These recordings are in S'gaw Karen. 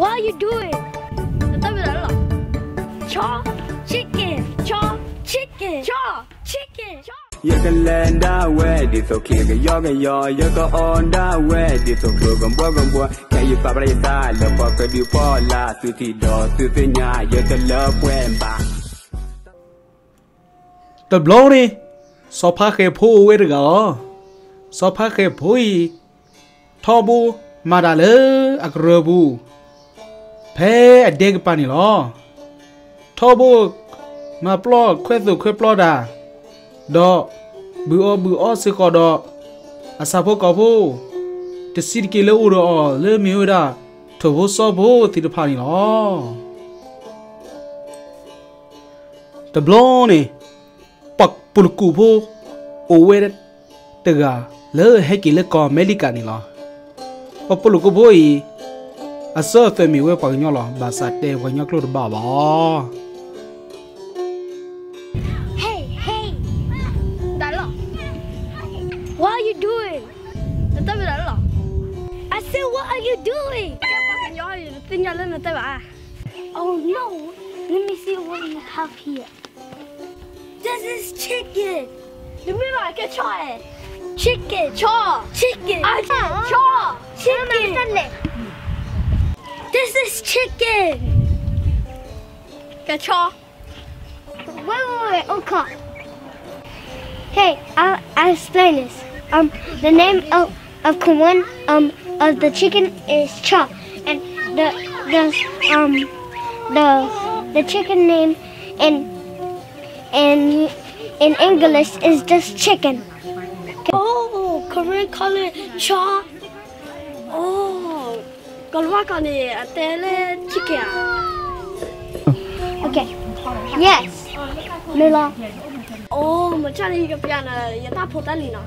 What are you doing? နတၢ်မ့ၢ်ဒၣ်လီၤ. Chaw, chicken, chaw, chicken, chaw, chicken, chaw. ယကလဲၤဒၣ်ဝဲဒ်သိးချံကယီကယီ, ယကအီၣ်ဒၣ်ဝဲဒ်သိးကျိကဘီကဘီ, ခဲအံၤပာ်ဖျါယသးလၢပှၤကဒုးဖီလာ်သုထံဒီးသုသ့ၣ်ညါ ယတလၢပှဲၤဘၣ်. တဘျီန့ၣ် စီၤဖါဃဲၤဖိအိၣ်ဝဲတဂၤလီၤ. စီၤဖါဃဲၤဖိအံၤ ထီဘိမၤတၢ်လၢအကရၢပူၤ ဖဲအဒဲကပၤန့ၣ်လီၤ. ထီဘိမၤပျီၢ်ခွဲသိၣ်ခွဲပျီတၢ်, ဒီးဘုၣ်အီၣ်ဘုၣ်အီစ့ၢ်ကီးဒီး အဆၣ်ဖိကီၢ်ဖိ တဆံးတက့ၢ်လၢအိၣ်ဒီးအီၤလၢမ့ၢ်ဝဲဒၣ် ထိၣ်ဖိစီဖိသ့ၣ်တဖၣ်န့ၣ်လီၤ. တဘျီန့ၣ် ပှၤပိာ်လုၢ်ကိၢ်ဖိအိၣ်ဝဲတဂၤလၢဟဲက့ၤလၢကီၢ်အမဲရကၤန့ၣ်လီၤ. ပှၤပိာ်လုၢ်ကိၢ်ဖိအံၤ အစၢၤအသွဲၣ်မ့ၢ်ဝဲပှၤကညီလီၤ. ဘၣ်ဆၣ်တဲပှၤကညီကျိာ်တဘၣ်ဘၣ်. Hey, hey, ဒၣ်လီၤ. What are you doing? နတၢ်မ့ၢ်ဒၣ်လီၤ. I said, what are you doing? ကဲပှၤကညီအံၤ နသ့ၣ်ညါလၢနတၢ်ဘၣ်. Oh no, let me see what you have here. This is chicken. နမ့ၢ်ဘၣ်ကဲဆီဧါ. Chicken. ဆီ. Chicken. ဆီ. Chicken. This is chicken. ကဲဆီ. Wait, wait, wait. Okay. Hey, I'll, I'll explain this. Um, the name of, of Kawin, um, of the chicken is Chop, and the, the, um, the, the chicken name in, in, in English is just chicken. Oh, Korean call it Chop. Oh. ကီၤလၤဝါကီၢ်န့ၣ် အတဲလၢ chicken ဧါ. Okay. Yes. မ့ၢ်လီၤ. အိၣ် မ့ၢ်ကန့ၣ် ယကပျးနၤ ယတၢ်ဖိတၢ်လံၤနီၤ.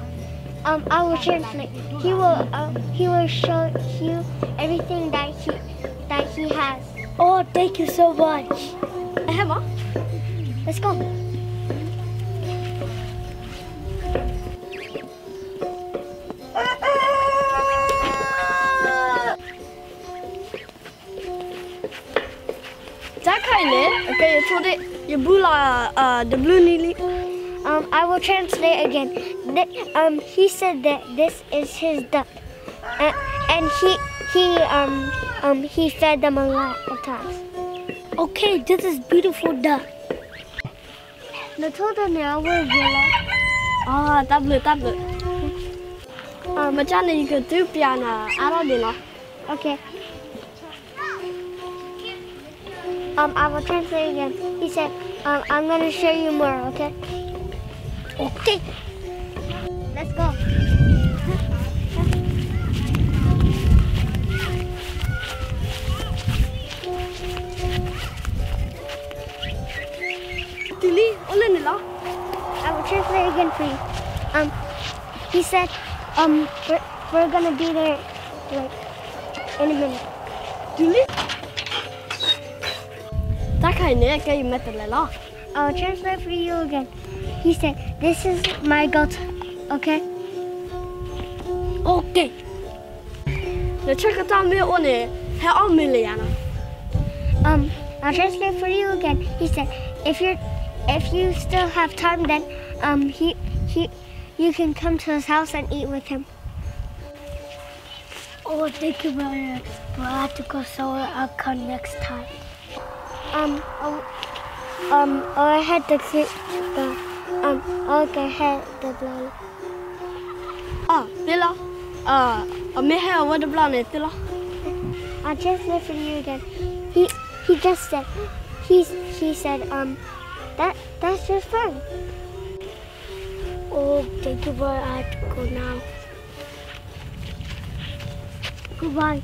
Um, I will translate. He will, uh, he will show you everything that he, that he has. Oh, thank you so much. ဟဲမး. Let's go. တၢ်ခါအံၤန့ၣ် အကဲယဆိဒ့ၣ် ယဘူလီၤ တဘျုးနံၤလံ. Um, I will translate again. Th-, um, he said that this is his duck. Uh, and he, he, um, um, he fed them a lot of times. Okay, this is beautiful duck. နထိၣ်တန့ၢ်အဝဲယဲလီၤ. အၢ တၢ်ဘျုး တၢ်ဘျုး. မ့ၢ်ကန့ၣ် ယကသုပျးနၤအါထီၣ်ဒံးနီၤ. Okay. Um, I will translate again. He said, um, I'm gonna show you more, okay? Okay. Let's go. တုၤလံ အိၣ်လၢန့ၣ်လီၤ. I will translate again for you. Um, he said, um, we're, we're gonna be there, like, in a minute. တုၤလံ. တၢ်ခါအံၤန့ၣ် ကဲယမဲာ်တဲးလဲးလီၤ. I'll translate for you again. He said, this is my goat, okay? Okay. နဆၢကတီၢ်မ့ၢ်အိၣ်န့ၣ် ဟဲအီၣ်မ့ၤလၢယၤနီၤ. Um, I'll translate for you again. He said, if you're, if you still have time, then, um, he, he, you can come to his house and eat with him. Oh, thank you, brother. But I have to go somewhere. I'll come next time. Um, um, um, အဝဲဟဲတချုး, um, အဝဲကဟဲတဘျီလီၤ. အၢ သ့လီၤ. အမ့ၢ်ဟဲအဝဲတဘျီန့ၣ် သ့လီၤ. I just left for you again. He, he just said, he, he said, um, that, that's just fine. Oh, thank you, but I have to go now. Goodbye.